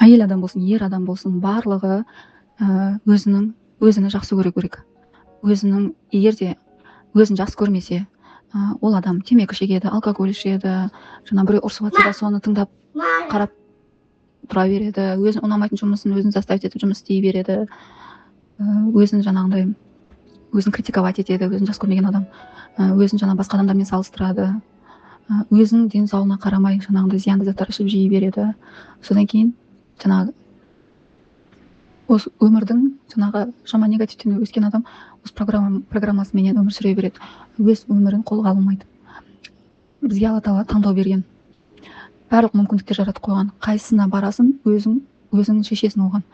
Әйел адам болсын, ер адам болсын, барлығы өзінің өзіні жақсы көру керек. Өзінің, егер де өзін жақсы көрмесе, ол адам темекі шегеді, алкоголь ішеді, жаңа біреу ұрсып жатса да, соны тыңдап, қарап тұра береді, өзіне ұнамайтын жұмысын өзін заставить етіп жұмыс істей береді, өзін жаңағындай, өзін критиковать етеді. Өзін жақсы көрмеген адам өзін жаңа басқа адамдармен салыстырады, өзінің денсаулығына қарамай, жаңағындай зиянды заттар ішіп жей береді. Содан кейін жаңағы осы өмірдің жаңағы жаман негативтен өскен адам осы программасыменен өмір сүре береді, өз өмірін қолға алмайды. Бізге Алла Тағала таңдау берген, барлық мүмкіндіктер жаратып қойған. Қайсысына барасың, өзің шешесің оған.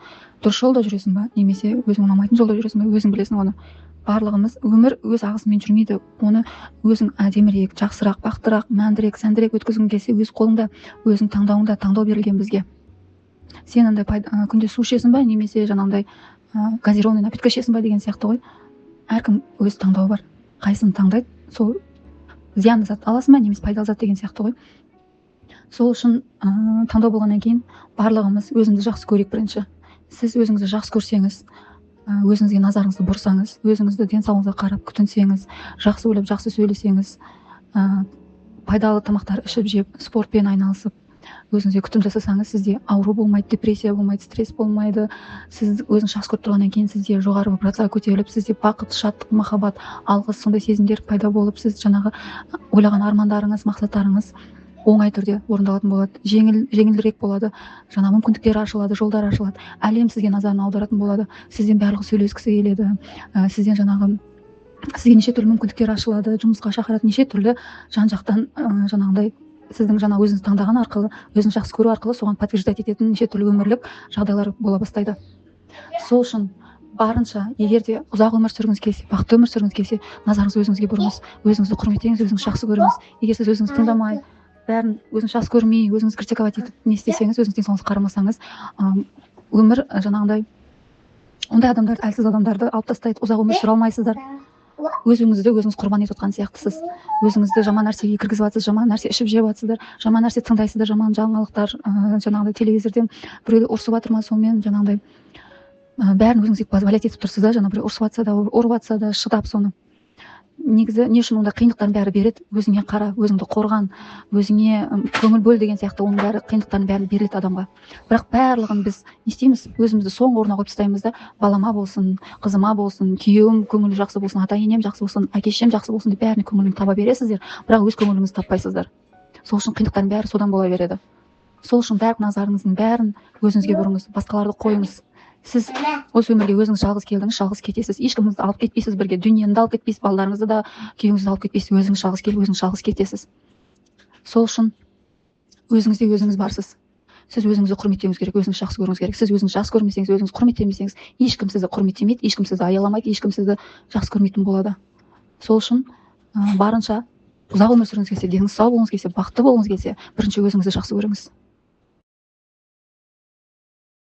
Дұрыс жолда жүресің ба немесе өзің ұнамайтын жолда жүресің ба, өзің білесің оны. Барлығымыз, өмір өз ағысымен жүрмейді. Оны өзің әдемірек, жақсырақ, бақыттырақ, мәндірек, сәндірек өткізгің келсе, өз қолыңда, өзің таңдауыңда. Таңдау берілген бізге. Сен андай күнде су ішесің ба немесе жаңағындай газированный напиток ішесің ба деген сияқты ғой. Әркім өз таңдауы бар, қайсысын таңдайды сол. Зиянды зат аласың ба немесе пайдалы зат деген сияқты ғой. Сол үшін таңдау болғаннан кейін, барлығымыз өзімізді жақсы көрейік бірінші. Сіз өзіңізді жақсы көрсеңіз, өзіңізге назарыңызды бұрсаңыз, өзіңізді, денсаулығыңызға қарап күтінсеңіз, жақсы ойлап, жақсы сөйлесеңіз, пайдалы тамақтар ішіп жеп, спортпен айналысып, өзіңізге күтім жасасаңыз, сізде ауру болмайды, депрессия болмайды, стресс болмайды. Сіз өзіңіз жақсы көріп тұрғаннан кейін, сізде жоғары вибрация көтеріліп, сізде бақыт, шаттық, махаббат, алғыс, сондай сезімдер пайда болып, сіз жаңағы ойлаған армандарыңыз, мақсаттарыңыз оңай түрде орындалатын болады, жеңілірек болады, жаңа мүмкіндіктер ашылады, жолдар ашылады, әлем сізге назарын аударатын болады, сізден барлығы сөйлескісі келеді, сізден жаңағы, сізге неше түрлі мүмкіндіктер ашылады, жұмысқа шақырады неше түрлі жан жақтан. Жаңағындай сіздің жаңа өзіңіз таңдаған арқылы, өзіңіз жақсы көру арқылы, соған подтверждать ететін неше түрлі өмірлік жағдайлар бола бастайды. Сол үшін барынша, егер де ұзақ өмір сүргіңіз келсе, бақытты өмір сүргіңіз келсе, назарыңызды өзіңізге бұрыңыз, өзіңізді құрметтеңіз, өзіңізді жақсы көріңіз. Егер сіз өзіңізді тыңдамай, бәрін өзіңіз жақсы көрмей, өзіңіз критиковать етіп не істесеңіз, өзіңіз денсаулығыңызға қарамасаңыз, өмір жаңағындай ондай адамдарды, әлсіз адамдарды алып тастайды. Ұзақ өмір сүре алмайсыздар. Өзіңізді өзіңіз құрбан етіп отқан сияқтысыз. Өзіңізді жаман нәрсеге кіргізіп жатсыз, жаман нәрсе ішіп жеп жатсыздар, жаман нәрсе тыңдайсыздар, жаман жаңалықтар, жаңағыдай телевизорден біреу ұрысып жатыр ма, сонымен жаңағыдай бәрін өзіңізге позволять етіп тұрсыз да. Жаңа біреу ұрысып жатса да, ұрып жатса да, шыдап соны. Негізі не үшін ондай қиындықтардың бәрі береді? Өзіңе қара, өзіңді қорған, өзіңе көңіл бөл деген сияқты. Оның бәрі, қиындықтардың бәрі беріледі адамға. Бірақ барлығын біз не істейміз? Өзімізді соңғы орынға қойып тастаймыз да, балама болсын, қызыма болсын, күйеуім көңілі жақсы болсын, ата енем жақсы болсын, әке шешем жақсы болсын деп бәріне көңілін таба бересіздер, бірақ өз көңіліңізді таппайсыздар. Сол үшін қиындықтардың бәрі содан бола береді. Сол үшін барлық назарыңыздың бәрін өзіңізге бұрыңыз, басқаларды қойыңыз. Сіз осы өмірге өзіңіз жалғыз келдіңіз, жалғыз кетесіз. Ешкіміңізді алып кетпейсіз бірге, дүниені де алып кетпейсіз, балаларыңызды да, күйеуіңізді алып кетпейсіз. Өзіңіз жалғыз келіп, өзіңіз жалғыз кетесіз. Сол үшін өзіңізде өзіңіз барсыз. Сіз өзіңізді құрметтеуіңіз керек, өзіңізді жақсы көруіңіз керек. Сіз өзіңізді жақсы көрмесеңіз, өзіңізді құрметтемесеңіз, ешкім сізді құрметтемейді, ешкім сізді аяламайды, ешкім сізді жақсы көрмейтін болады. Сол үшін барынша ұзақ өмір сүргіңіз келсе, деніңіз сау болғыңыз келсе, бақытты болғыңыз келсе, бірінші өзіңізді жақсы көріңіз.